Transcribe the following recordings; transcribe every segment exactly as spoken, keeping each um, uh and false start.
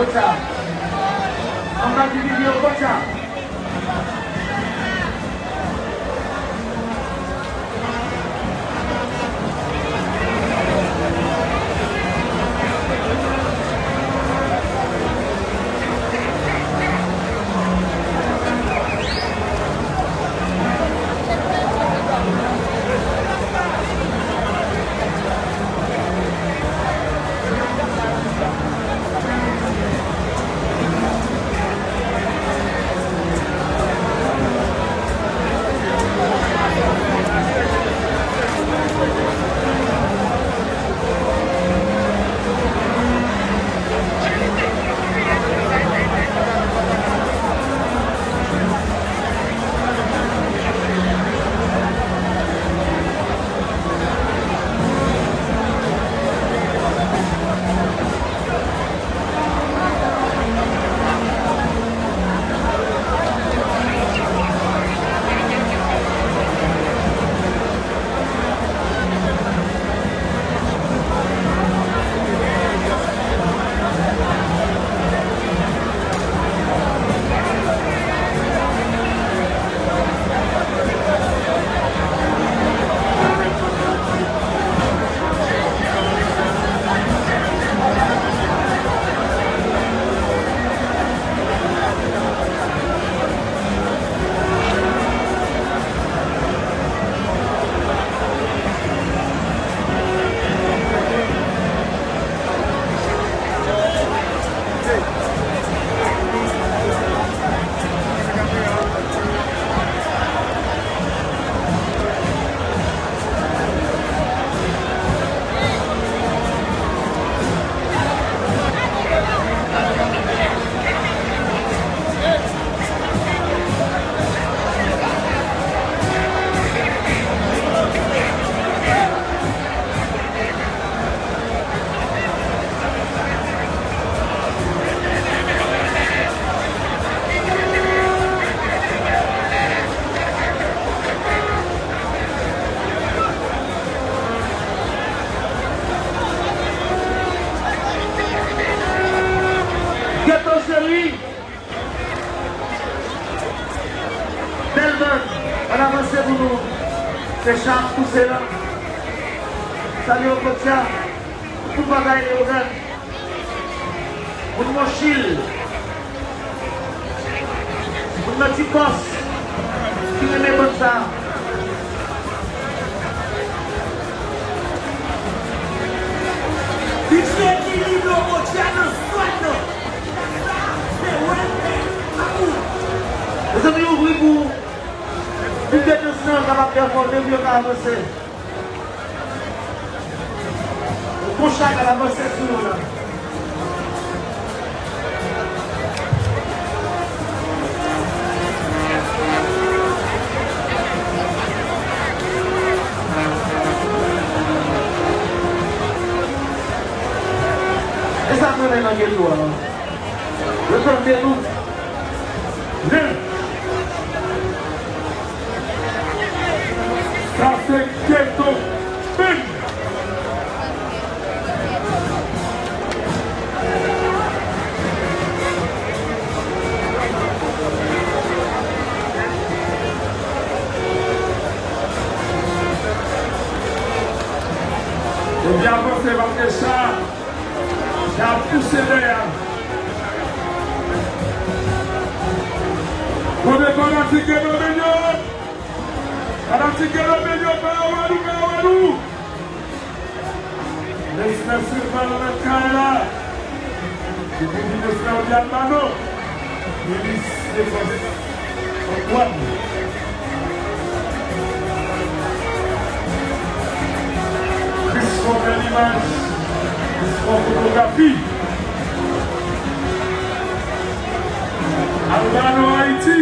Kotcha. Anba ki videyo Kotcha. Ghetto Cheri. Bèl bann, ann avanse pou nou. Se cha ap pouse la. Salye yo Kotcha. Tout bagay Leyogàn. Moun Monchil. Moun nan Ti Kòs. Ki renmen bann sa. Li se ekilib yo Kotcha nan swat nan. Mezanmi, ouvri pou, pou ke dans lan kapab pèfòme, pou yo ka avanse. Konsa y ap avanse sou yo la. E sa k renmen nan geto a. Yo tande nou. Men, sa se geto menm. Ebyen, avanse, paske sa, sa ap pouse dèyè. Kote fanatik Ghetto Menyo? Fanatik Ghetto Menyo, fè yo wè nou, fè yo wè nou. Mesye Silvan nan kay la. Depi Minis Claude Albano, minis defans Antoine. Plis fò bèl imaj, plis fò fotografi. Albano Ayiti.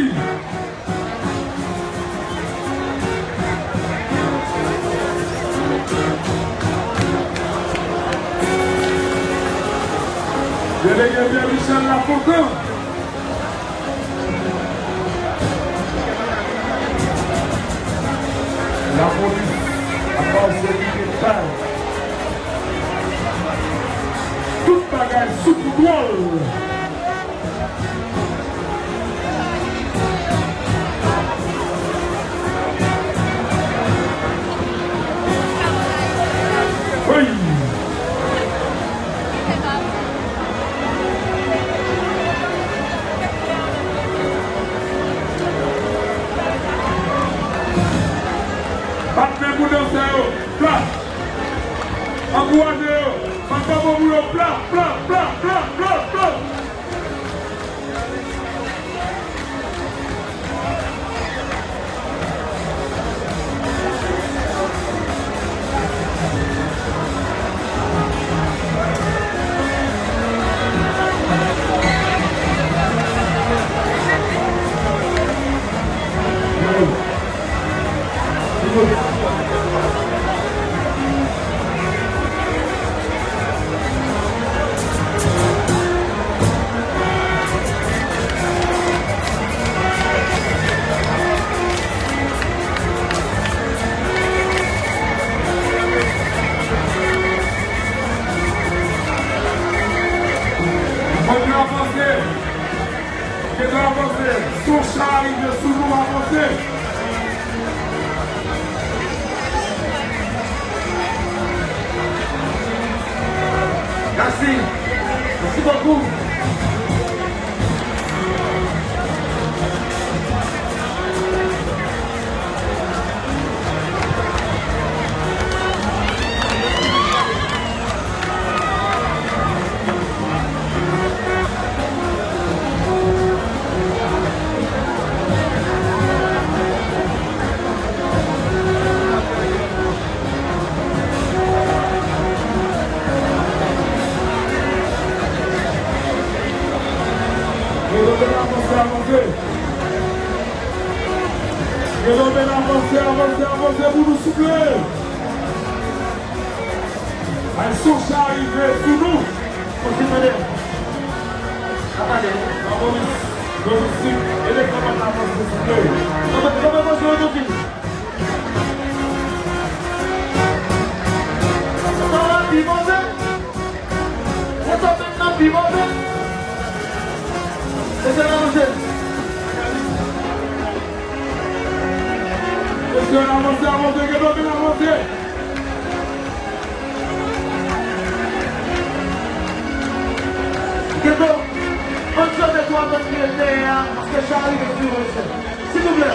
Delege Pierre Michel Lafontant. Lapolis ap pase li. Tout bagay sou kontwòl. Mezanmi, avanse. Son chay rive sou nou, avanse. Mèsi. Mèsi bokou. Fenomen avanse, avanse. Fenomen avanse, avanse, avanse pou nou, souple. Ay, son chay rive sou nou. Kontinye, mande. Ap pale. Maurice, Maurice, ede kòmandan avanse, souple. Kòmandan, kòmandan, avanse, yo, yo, yo. Sa va pi move? Sa va menm nan pi move? Mesye, n avanse. Mesye, n avanse, avanse, Gedo, vin avanse. Gedo, ann chante twa nòt ki ret dèyè a, paske chay rive sou yo, mesye. Silvouplè.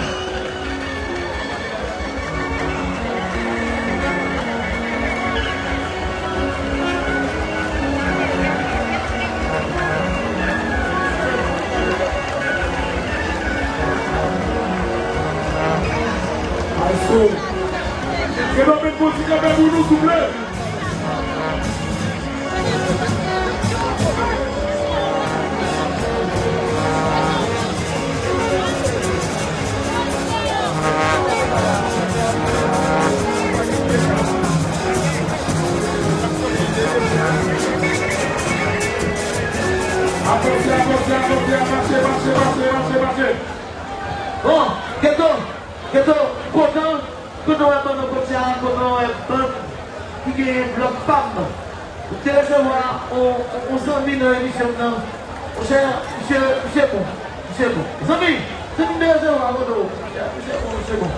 Ay, so. Fenomen pou ti kanpe pou nou, souple. Avanse, avanse, avanse, mache, mache, mache, mache, mache. Bon, Geto, Geto, kontan, kontan wè bann nan kòtya, kontan wè bann ki genyen blòk pa m. M te resevwa on, on, on zanmi nan emisyon m nan. Monchè, misye, misye bon. Misye bon. Zanmi, zanmi m te resevwa, kote w? Misye bon, misye bon.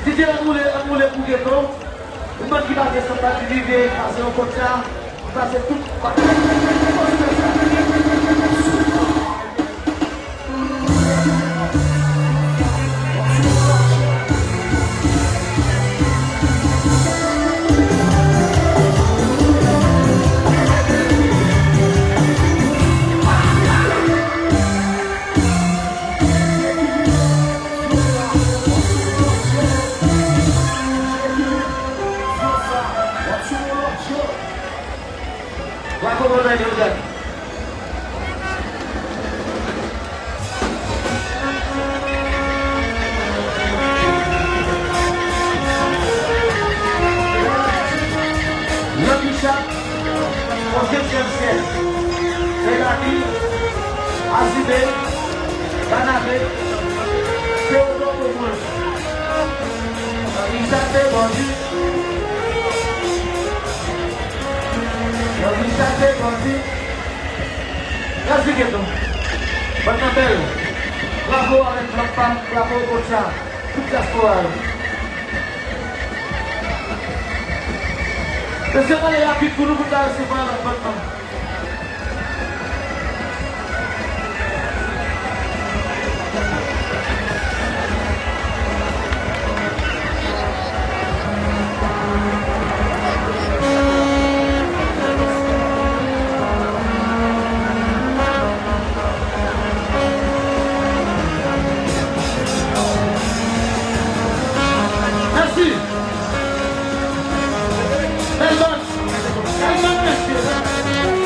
D J, ann woule, ann woule pou Geto. Yon bann ki pa gen sant pa di rive, pase yon kòtya, pase tout. Bravo, Ronald Joseph. Langi Chat, onzyèm syèk. Melanie, Azibé, Banabe, Théodore Beaumont. Langi Chat te bandi. Langi Chat te bandi. Mèsi Geto. Bann nan bèl. Bravo avèk blòk pa m, bravo Kotya, tout dyaspora yo. Mesye, pale rapid pou nou, pou n ta resevwa lòt bann nan. Mèsi. Bèl bann. Bèl bann, mesye.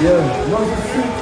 Yeah, manje sik.